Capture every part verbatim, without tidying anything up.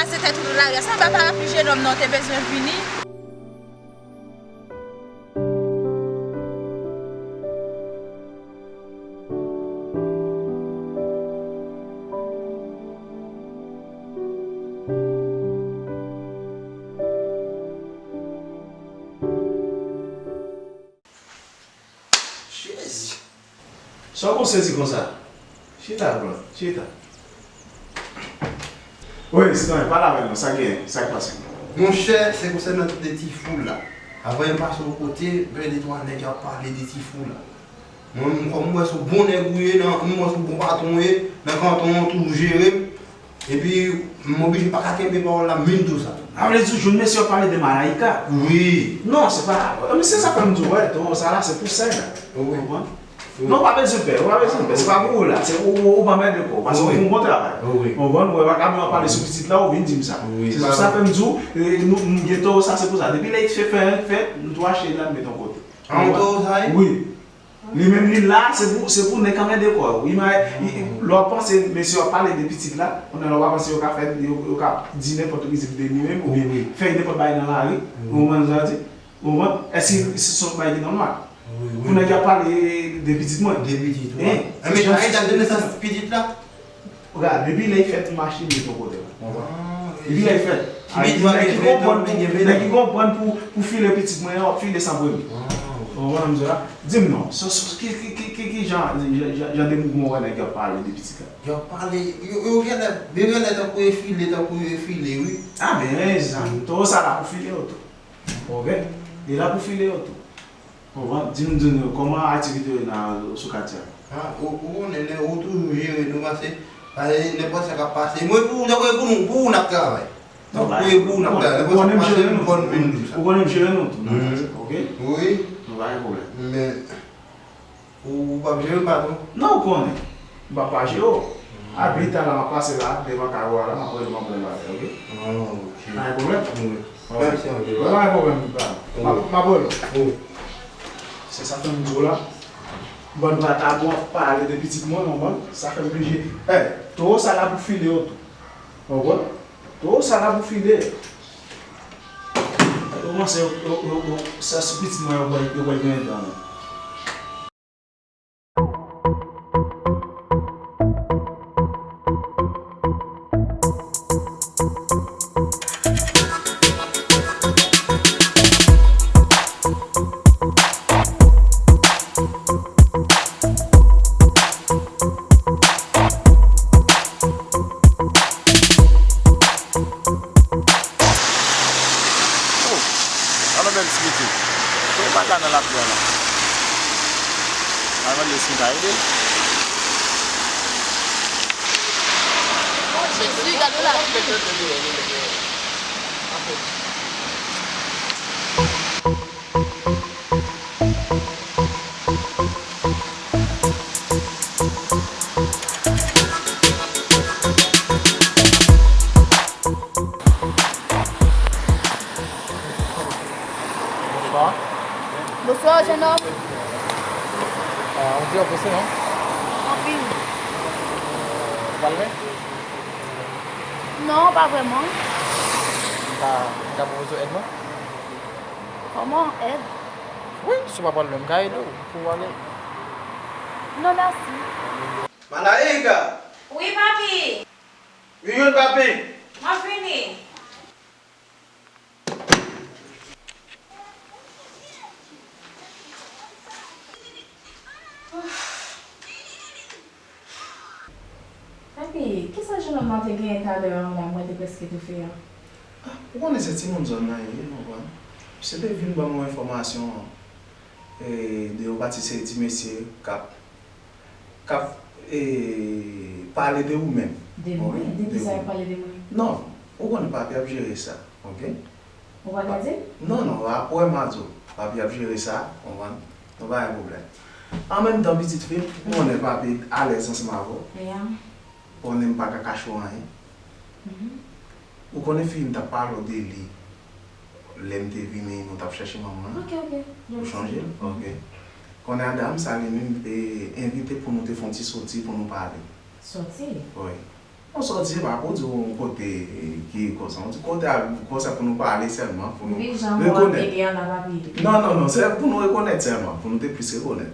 Se tèt ou lari a. Sa pa parapli jenòm nan te bezwen vini. Jezi! Sa w konn sezi konsa? Chita, bro, chita. Wi, Stan, pale avè nou, sa gen, sa k pase? Monchè, se konsènan de ti foul la. Avan m pase yon kote, m tande de twa nèg ap pale de ti foul la. Mwen, m, kòm m wè se yon bon nèg ou ye, nan, m wè se yon bon patwon ou ye, nan kanton an, ou toujou jere m. Epi, m oblije pa ka kenbe pawòl la, m vin di w sa. Sa vle di w jwenn mesye yo ap pale de Malaïka? Wi. Non, se pa, men se sa fè m di w, wè, toro sa la, se pou sèg la. Wi. Ou konprann? Wi. Non, pa bezwen pè, ou pa bezwen pè, se pa pou ou la, se ou, ou, ou pa mèt de kò w, paske ou fè yon bon travay. Wi. Ou konprann? Ou wè, pa ka ap pale sou pitit la, ou vin di m sa. Wi. Se sa fè m di w, e, nou, m gen toro sa, se pou sa. Depi lè X F fè, fè, m tou achte l la, m met yon kote. An toro sa ye? Wi. Li menm li la, se pou, se pou nèg anmède kò yo. Ima-, i, i, lè w ap panse, mesye yo ap pale de pitit la, kounye a lè w ap panse yo ka fè, yo, yo ka di nenpòt rizib de li menm, oubyen fè nenpòt bagay nan lari, ou konprann sa di? Ou konprann? Èske se, se yon bagay ki nòmal? Pou nèg yo ap pale de pitit mwen? De pitit, wi. Hein? Men sa e dat de nesans pitit la? Gad, depi lè l fèt, m achte l met yon kote la. Depi lè l fèt. Nèg ki konprann pou, nèg ki konprann pou, pou file pitit mwen an, w ap file san premye. Ou konprann sa m di w la? Di m non, so, so, ki, ki, ki, ki, ki jan, jan, jan, jan de mouvman w wè nèg yo ap pale de pitit la? Yo ap pale, yo, yo genlè, yo genlè tankou yo file, tankou yo file, wi. A, men, zanmi, toro sa la pou file yo tou. Ok? Li la pou file yo tou. Konprann? Di m, di m, kòman aktivite yo nan, sou katye a? A, ou, ou konnen, lè ou toujou jere nou, pase, pase nenpòt sa k ap pase. Mwen, pou, pou, pou nou, pou ou n ap travay. Non, pou, pou ou n ap travay. Nenpòt sa k ap pase, nou konn vin di sa. Ou konnen m jere nou tou, nan katye, ok? Wi. Nou pa gen pwoblèm. Men, ou, ou p ap jere m, patwon? Non, ou konnen. M p ap pa jere w. A, pita la, m ap pase la, devan kay ou a la, m ap rele w, m ap ba w bagay, ok? Ah, ok. Pa gen pwoblèm? Wi. Mèsi anpil. Pa gen pwoblèm, pa. M ap, m ap rele w. Wi. Se sa fè m di w la. Bann vagabon ap pale de pitit mwen, ou konprann? Sa fè m blije. Ey, toro sa la pou file yo tou. Ou konprann? Toro sa la pou file. Yo kòmanse, yo, yo, yo, yo, sa sou pitit mwen, yo pral, yo pral gen dan. Oh, alò bèl ti pitit. Kòman bagay la nan lapli a la? Al mande si m ka ede l. Oh, Jezi, gade lapli. Bonswa. Bonswa, jenòm. Ah, ou byen pase, non? Anpil. Ou pa lwen? Non, pa vrèman. M ka, m ka pwopoze w èd mwen? Kòman èd? Wi, si w pa pral lwen, m ka ede w pou w ale. Non, mèsi. Malaïka! Wi, papi! Vin jwenn papi! M ap vini. Papi, kisa jenòm nan te genyen talè an la, mwen te prèske toufe a? Ah, ou konnen se timoun zòn nan ye, ou konprann? Misye te vin ban m yon enfòmasyon, eh, de yon pati seri ti mesye k ap k ap, eh, pale de ou menm. De mwen? De kisa y ap pale de mwen? Non, ou konnen papi ap jere sa, ok? Ou pa ka di? Non, non, apre m a di w, papi ap jere sa, konprann? Nou pa gen pwoblèm. An menm tan, pitit fi m, ou konnen papi alèz ansanm avè w. Ou konnen m pa ka kache w anyen. Ou konnen fi m t ap pale w de li lè m te vini, nou t ap chèche manman an. Ok, ok. Ou chonje l? Ok. Kounye a dam sa li menm te envite pou nou te fè yon ti soti pou nou pale. Soti? Wi. Yon sòti, se pa pou di yon kote ki konsa. Yon ti kote a, konsa pou nou pale sèlman, pou nou rekonèt. Non, non, non, se pou nou rekonèt sèlman, pou nou te plis rekonèt.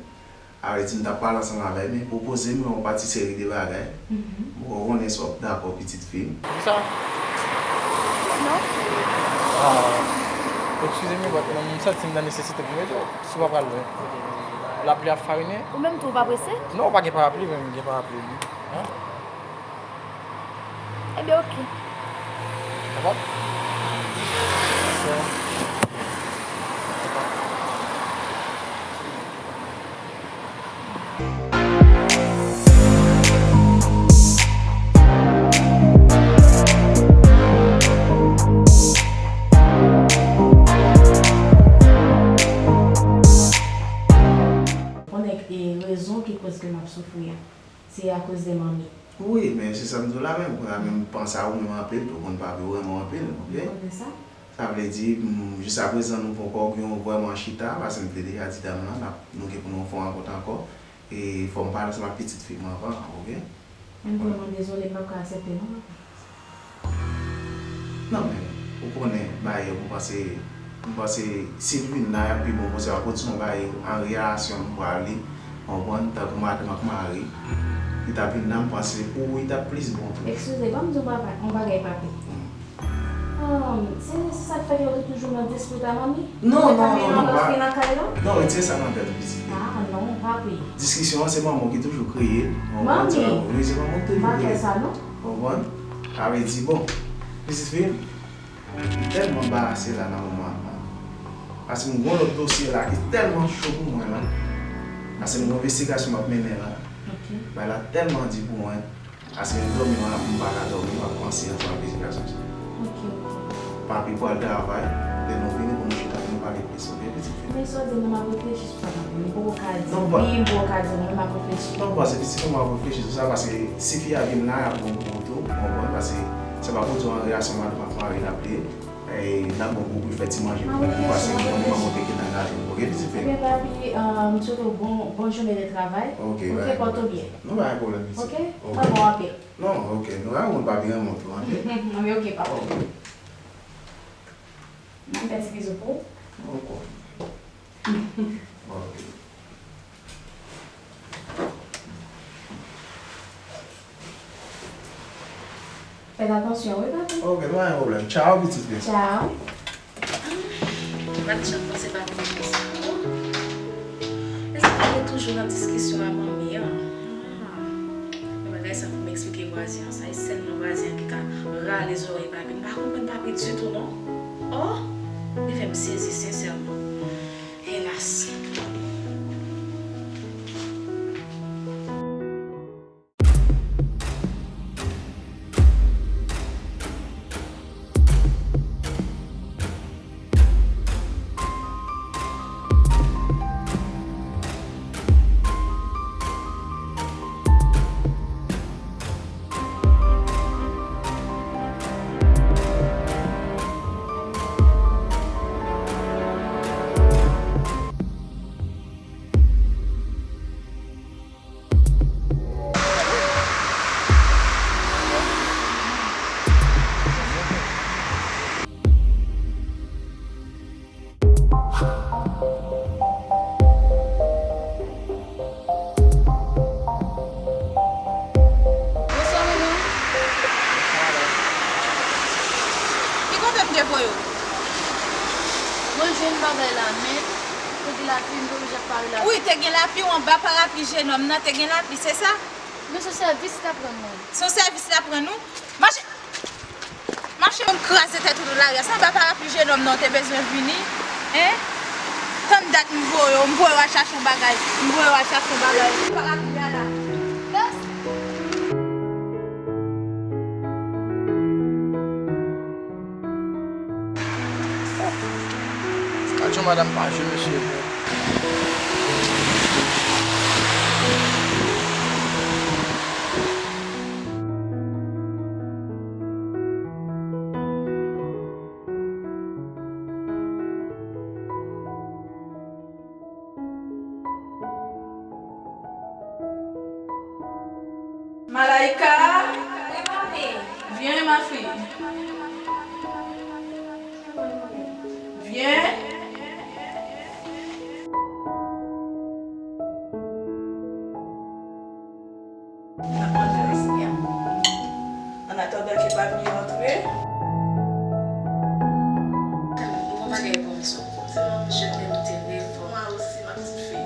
Sa vle di m t ap pale ansanm avè l, men pwopoze m yon pati seri de bagay. M poko konnen si w ap dakò, pitit fi m. Kisa? Non. Ah, eskize m, but m santi m nan nesesite pou m ede w, si w pa pral lwen. Lapli ap farinen. Ou menm tou, ou pa prese? Non, ou pa gen parapli, men m gen parapli, wi. Hein? Ebyen, oke. Dakò? Konnen, e, rezon ki koz ke m ap soufri a. Se akoz de manmi. Wi, men se sa m di w la menm. Kounye a menm, m panse a ou menm anpil tou, konn papi w renmen w anpil, oke? Ou konnen sa? Sa vle di, m, jiskaprezan nou poko gen yon vrèman chita, paske m te deja di dam lan, n ap, nou gen pou nou fè yon rankont ankò. E fò m pale ansanm ak pitit fi m anvan, oke? M vrèman dezole, m p ap ka aksepte non, papa. Non, men, ou konnen, bagay yo, m panse, m panse, si l vin la, y ap pi bon, paske w ap kontinye yon bagay an relasyon nou pral li, w konprann, tankou madanm ak mari. Li t ap vin la, m panse, pou ou, li t ap plis bon tou. Eskize, ban m di w yon bagay, yon bagay, papi. Hmm. Ahn, se, se sa k fè ke w te toujou nan dispit a manmi? Non, non, non, non, pa. Non, retire sa nan tèt ou, pitit fi. Ah, non, papi. Diskisyon an, se manman w ki toujou kreye l. Manmi! Wi, se manman w ki toujou kreye l. M pa fè sa, non. Konprann? Sa vle di, bon, pitit fi m, m tèlman anbarase la nan moman an. Paske m gen yon lòt dosye la ki tèlman cho pou mwen la. Paske m gen yon envestigasyon m ap mennen la. Ok. Bagay la tèlman di pou mwen. Paske m dòmi, m pa ka dòmi, m ap panse ansanm ak envestigasyon sa. Ok, ok. Papi pral travay, lè nou vini pou nou chita, pou nou pale plis, ok, pitit fi? Men sa w di m nan, m ap reflechi sou sa, papi. M poko ka di wi, m poko ka di non, m ap reflechi. Non, m panse pitit fi m ap reflechi sou sa, paske si fi a vin la, y ap bon pou ou tou, w konprann, paske se pa pou di w an relasyon madanm ak mari l ap ye, e l ap bon pou ou pou l fè ti manje pou ou, paske m konnen manman w te gentan gate w, ok, pitit fi? Ebyen, papi, euh, m swete w bon, bon jounen de travay. Ok, ok, pòte w byen. Non, pa gen pwoblèm, pitit. Ok? Ok. Manman w anpil. Non, ok, nou pa konn papi renmen w tou, ok? Anben, ok, papa. Ok. M ap fè ti bizou pou ou. Ok. Ok. Fèt atansyon, wi, papi. Ok, nou pa gen pwoblèm. Tchao, pitit fi. Tchao. M pa t janm panse papi te konsa. Èske papi toujou nan diskisyon a manmi an? Ah. Men bagay sa fò m eksplike vwazen an sa. E sèlman vwazen an ki ka rale zòrèy papi. M pa konprann papi ditou, non. Oh! Li fè m sezi, sensèman. Helas. Bonswa, manman. Ki kote m te voye w? Mwen jwenn bagay la, men te gen lapli, m te oblije ap pare lapli. Wi, te gen lapli, w anba parapli jenòm nan, te gen lapli, se sa? Men se sèvis l t ap rann mwen. Se yon sèvis l ap rann ou? Mache! Mache, moun kraze tèt ou nan lari a. Se anba parapli jenòm nan ou te bezwen vini? Hein? Tann dat m voye w, m voye w al chache yon bagay. M voye w al chache yon bagay. Parapli a la. Mèsi. Gad jan madanm pa jwe, mesye. Malaika! Viens, ma fille. Viens. N ap manje isi a. An atandan ke Pami rantre. Ou gon bagay pou m sou. Sèlman je t'aime, t'aime fò. Mwen osi, ma petite fille.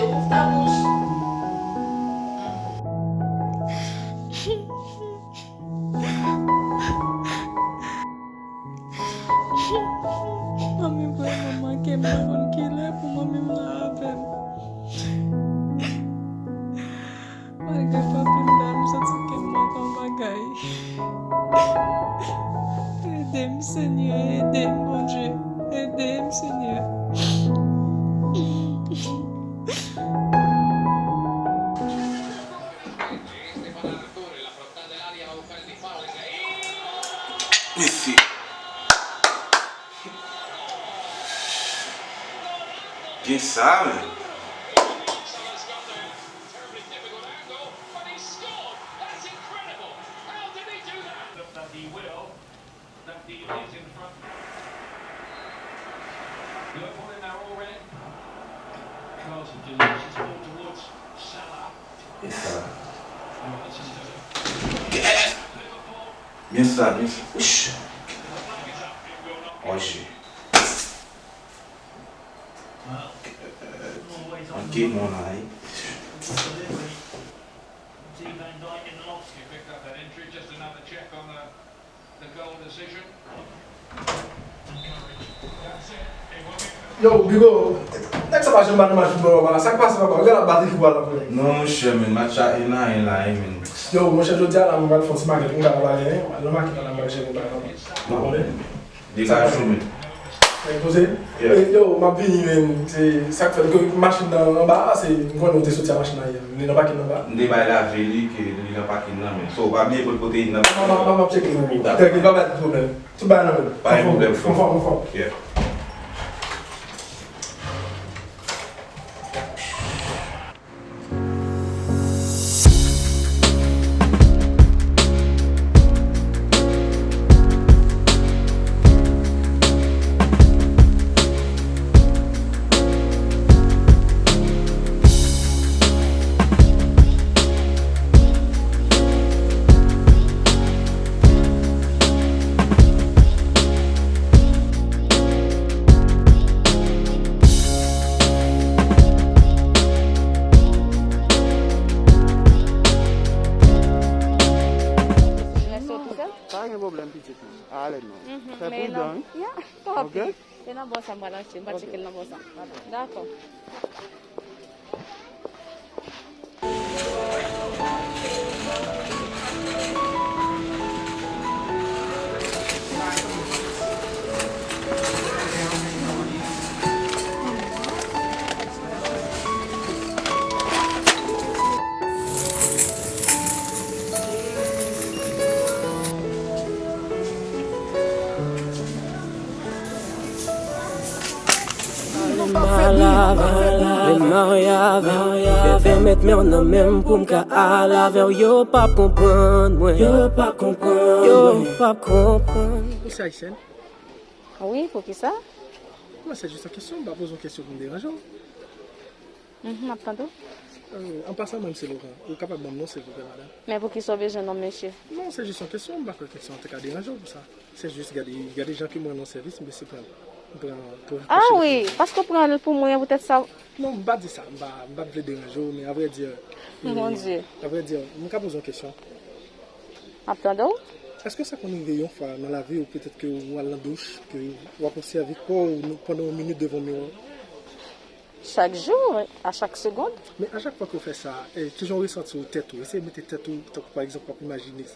Ouvre ta bouche. Manmi vrèman manke m, m pa konn kilè pou manmi m la avè m. Malgre papi m la, m santi ke m manke yon bagay. Ede m, Senyè, ede m, Bondye. Ede m, Senyè. Mesye. Gen sa, men. E sa. Byen sa, byen sa. Ouch. Oje. Ok, mon ay. Yo, Bigo, nèg sa pa janm ba nou match foutbòl papa la. Sa k pase papa? Ou genlè ap bat ekip ou a la pou nèg. Non, monchè, men match a en a en la, wi, men. Yo, monchè, jodi a la, mwen pral fè yon ti makèt, mwen pral al nan makèt la, mwen pral jere yon bagay papa. Ou konnen? Degaje w, men. Nèg poze? Yeah. E, yo, m ap vini, men, se sa k fè ke machin nan anba a, se, m konnen ou te soti a machin nan yè. Li nan pakin nan anba? M te bay lave li, ke li nan pakin nan, men. So, pa bliye pote pwoteyin nan. M ap, m ap, m ap tcheke, men. Dakò. Tèk li pa bay pwoblèm. Tout bagay nan men. Pa gen pwoblèm, frè. Anfòm, anfòm. Yeah. Lèse w tousèl? Pa gen pwoblèm, pitit mwen. Alèz non. Mhm. Fè pridan, wi. Ya, tanpri. Ok? E nan bò sa m pral achte, m pral tcheke l nan bò sa. Dakò. Al mal avè w, vin marye avè w. Bebe met men w nan men m pou m ka al avè w. Yo p ap konprann mwen. Yo p ap konprann mwen. Yo p ap konprann. Ou se ayisyèn? Wi, poukisa? Non, se jis yon kesyon, m pa poze yon kesyon pou m deranje w. Mhm, m ap tande w. Euh, an pasan, mwen, m se Laurent. Ou kapab ban m non, silvouplè, madanm? Men poukisa w bezwen non, mesye? Non, se jis yon kesyon. M pa kwè kesyon an te ka deranje w pou sa. Se jis gade, gade jan ke mwen nan sèvis, m se pran, m pran, pran. Ah wi, paske w pran l pou mwen, poutèt sa. Non, m pa di sa. M pa, m pa t vle deranje w, men avrèdi, Mon Dieu. Avrèdi, m ka poze yon kesyon? M ap tande w. Èske sa konn rive yon fwa nan lavi w, petèt ke w al nan douch, ke w ap obsève kò w pandan yon minit devan miwa? Chak jou, a chak segonn. Men a chak fwa ke w fè sa, eh, kijan w resanti w tèt ou? Eseye mete tèt ou, tankou pa egzanp, w ap imajine,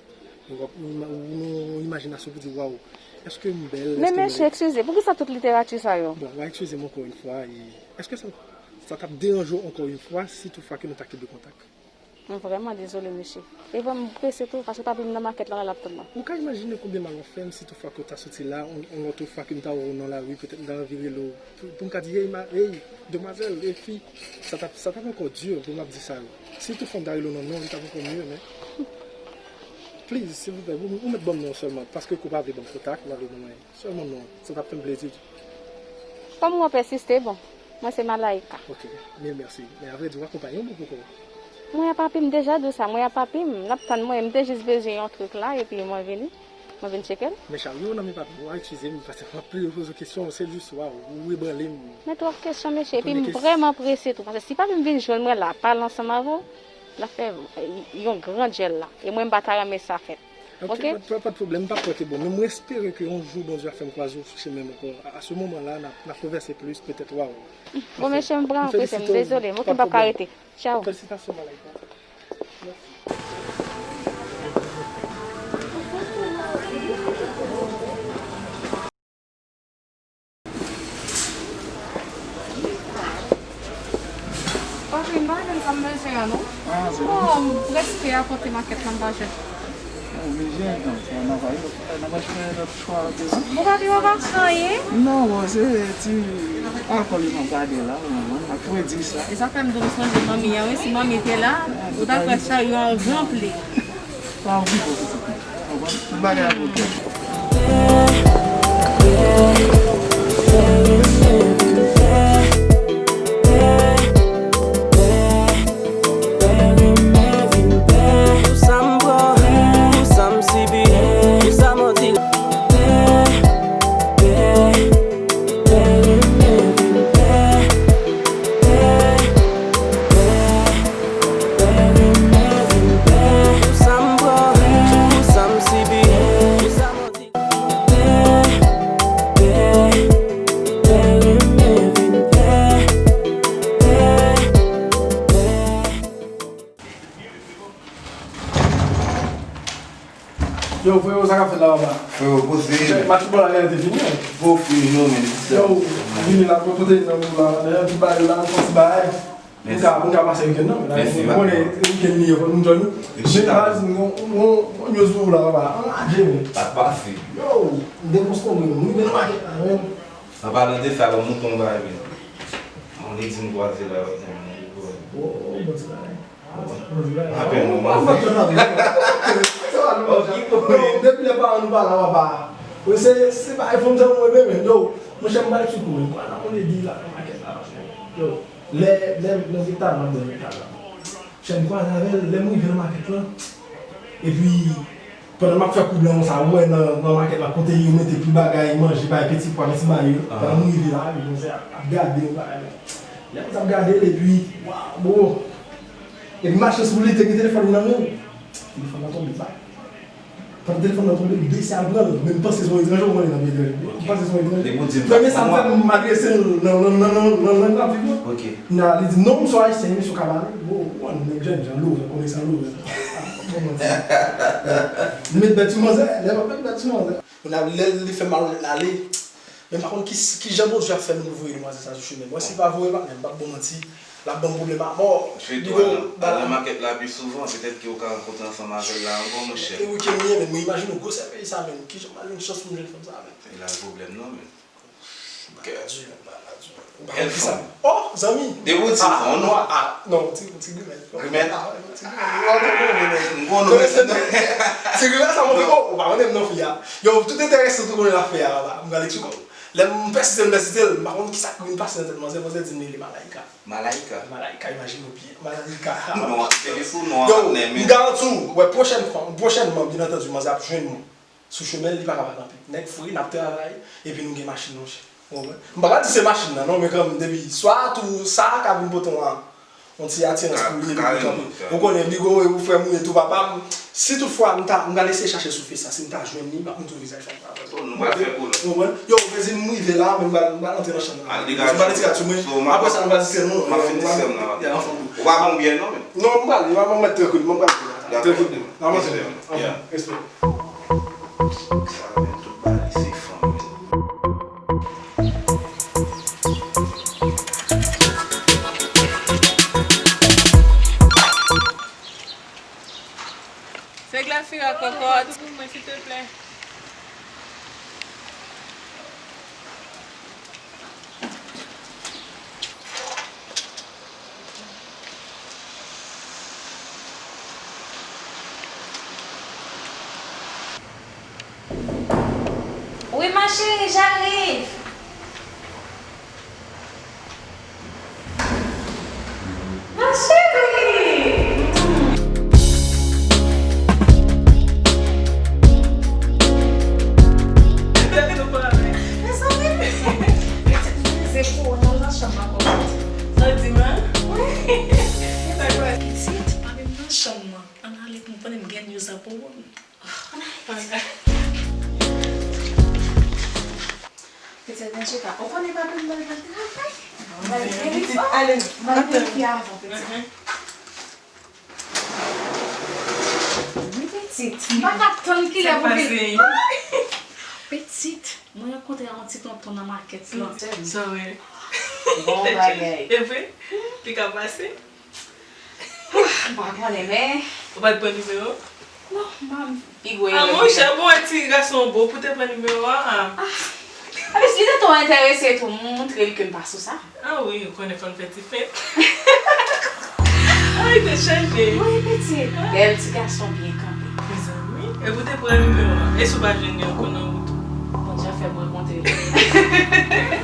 w ap ima-, ou nan yon imajinasyon pou di, waw, èske m bèl? Men mesye, eskize, poukisa tout literati sa yo? Bon, w a eskize m ankò yon fwa, e èske sa, sa t ap deranje w ankò yon fwa si toutfwa ke nou ta kenbe kontak? M vrèman dezole, mesye. E vre, m prese tou, paske papi m nan makèt la, l ap tann mwen. Ou ka imajine konbyen mal w ap fè m si toutfwa ke w ta soti la, yon, yon lòt fwa ke m ta wè w nan lari, petèt m ta anvi rele w pou, pou m ka di, hey, ma, hey, demwazèl, hey, fi, sa t ap, sa t ap ankò di pou m ap di sa yo. Si toutfwa m ta rele w nan non, li t ap ankò mye, men. Please, silvouplè, ou, ou mèt ban m non sèlman, paske ou pa vle ban m kontak, ou pa vle ban m anyen. Sèlman non, sa t ap fè m plezi tou. Kòm ou pèsiste, bon, mwen se Malaïka. Ok, mil mèsi. Men avrèdi, w akonpaye yon boug poko. Mwen a papi m deja di w sa, mwen a papi m, l ap tann mwen, m te jis bezwen yon trik la, epi mwen vini, mwen vin tcheke l. Men chari w nan men papi w a, eskize m, paske m ap pile poze w kesyon, se jis, waw, ou ebranle m. Men twòp kesyon, mesye, epi m vrèman prese tou, paske si papi m vin jwenn mwen la, pale ansanm avè w, l ap fè yon gran djèl la, e mwen m pa ta renmen sa fèt. Ok, ok? Pa, pa, pa de pwoblèm, m pa kwè ke bon, men mwen espere ke yon jou Bondye ap fè m kwaze w sou chemen m ankò. A, a se moman la, n ap, n ap konvèse plis, petèt, waw. Bon, mesye, m vrèman prese, m dezole, m okenn pa ka rete. Tchao. Felisitasyon, Malaïka. Mèsi. Papi, m pa jwenn sa m bezwen an, non. Ah, se bon, m prèske akote makèt la, m pa jwenn. Oblije, donk, nan vay, nan mwen, jwenn lòt chwa, devan. Bon, papi, w pa fè anyen? Non, bon, se ti alkòl, m ap gade la, pou mwen, ak fredi sa. E sa fè m di w m sonje manmi an, wi, si manmi te la, ou ta kwè chari an ranpli. Pa okipe w pitit mwen. Konprann? Tout bagay ap oke. Yo, freo, sa k ap fèt la, papa? Freo, poze. Match foutbòl la genlè te fini, wi. Bon, fini, non, men. Yo, vini la, pote nan nou la, dèyè ti bagay la, fè ti bagay. Mèsi. Mwen ka, mwen ka pase wikenn nan, men la, mèsi, ou konnen wikenn li ye, fò nou jwenn nou. Men baz, yon, yon, yon news pou ou la, papa. Anraje, men. Sa k pase? Yo, m te poste mwen, mwen te nan makèt la, men. An palan de sa, ban m montre yon bagay, men. Yon ledi m kwaze la, yon, yon, yon. Oh, oh, bon ti bagay. Bon ti bagay. Apèn nou, bon ti bagay. Bon, bon, bon. Depi lè paran nou pa la, papa. Wi, se, se pa iPhone sa mwen renmen, men. Yo, monchè, m pral sou kou, men. Kwa nan yon ledi la, nan makèt la, monchè. Yo. Lè, lè, lè Viktor ap bwè Viktor la. Chè m kwaze avè l, lè m rive nan makèt lan. Epi, pandan m ap fè koub lan konsa, ou wè nan, nan makèt lan, kote yo mete pi bagay, manje, bay peti pwa, peti mayo. Pandan m rive la, epi konsa, ap gade yon bagay. Lè m t ap gade l, epi, waw, bro. Epi malchans pou li, te gen telefòn nan men l. Telefòn nan tonbe, bay. Pandan telefòn nan tonbe, m bese al pran l. Men m panse se yon etranje, ou konnen nan peyi etranje. M panse se yon etranje. Premye sa m fè, m adrese l nan, nan, nan lang n ap viv lan. Kounye a, li di, non, m se yon Ayisyen, men se yon Kameroun. Bon, ou konn nèg jèn jan, louvè, konesan louvè. Bon, manti. Li met bèt sou manzè, lè m ap met bèt sou manzè. Kounye a, lè li fè malonèt la ale, men m pa konn ki, kijan Bondye ap fè m voye demwazèl sa sou chemen. Mwen, si l pa voye, pa, m p ap ba w manti, l ap ban m pwoblèm a mò. Li gon, al nan makèt la pi souvan, petèt ke w ka rankontre ansanm avè l la ankò, monchè. E wi ke m ye, men mwen imajine w gwosè peyi sa menm. Kijan m al jwenn chans pou m jwenn fanm sa menm? E la l pwoblèm nan, men. Bagay la di, bagay la di. Ou pa konn kisa. Oh, zanmi! Depi w di sa, yon nwa. Ah, non, ti, ti grimèl. Grimèl? Ah, ti grimèl. Ou pa konn grimèl. M konnen, men. Ti grimèl sa montre, oh, ou pa konnen m non fi a. Yo, tout enteresan tou konnen l ap fè a, papa. M pral eksplike w. Lè m pèsiste, m pèsiste l, m pa konn kisa k vin pase nan tèt manzè, manzè di m li rele Malaïka. Malaïka? Malaïka, imajine w byen, Malaïka. Non, se li sou non. Yo, m garanti w, wè, pwochèn fwa, pwochènman, byen antandi, manzè ap jwenn mwen. Sou chemen l, li pa ka pa kanpe. Nèg fre, n ap travay, epi nou gen machin nou. Ou konprann? M pa ka di se machin nan, non, men kanmenm, depi swa tou sa ka vin pote yon, yon ti atirans pou li, epi li kanpe. Ou konnen, Bigo, e ou frè m ou ye tou, papa m. Si toutfwa m ta, m pral eseye chache sou Face la, si m ta jwenn li, m ap montre w vizaj fanm nan. Ou konprann? Yo, mezi m rive la, men m pral, m pral antre nan chanm nan. M pral retire atis mwen. Apre sa, nou pral di se nou. M ap fin di se m nan. Ou pa ban m byen, non, men. Non, m pral, m ap mèt trankil, m pral trankil. Dakò. Respè. Respè. Sa, men, tout bagay se fanm, men. Kòkòt. Pou mwen, silteplè. Oui, ma chérie, j'arrive. Ma chérie! Mezanmi, pitit, m peze pou ou nan chanm nan kòkòt. Sa di mwen? Wi. Sa kwa? Pitit, pa menm nan chanm nan. Ann ale pou m konnen m gen news la pou ou. Pitit, men chita. Ou konnen papi m pral travay. Mwen pral verifye. Ale, mwen pral verifye avan, pitit. Wi, pitit. M pa ka tann kilè pou vin. Pitit, mwen rankontre yon ti tonton nan makèt lan. Sa vre? Bon bagay. E vre? Li ka pase? M pa konnen, men. Ou pa t pran nimewo? Non, m pa. Pi gwo erè. Ah, monchè, bon, ti gason bon pou te pran nimewo a. Ah. Aplis, li te twò enterese tou, m montre l ke m pa sou sa. Ah wi, ou konnen fò n fè ti fent. Ay, te chanje. Wi, pitit. Bèl ti gason byen kanpe. Mezanmi, e pou te pran nimewo a. E si w pa jwenn li ankò nan wout ou? Bondye ap fè m rankontre l.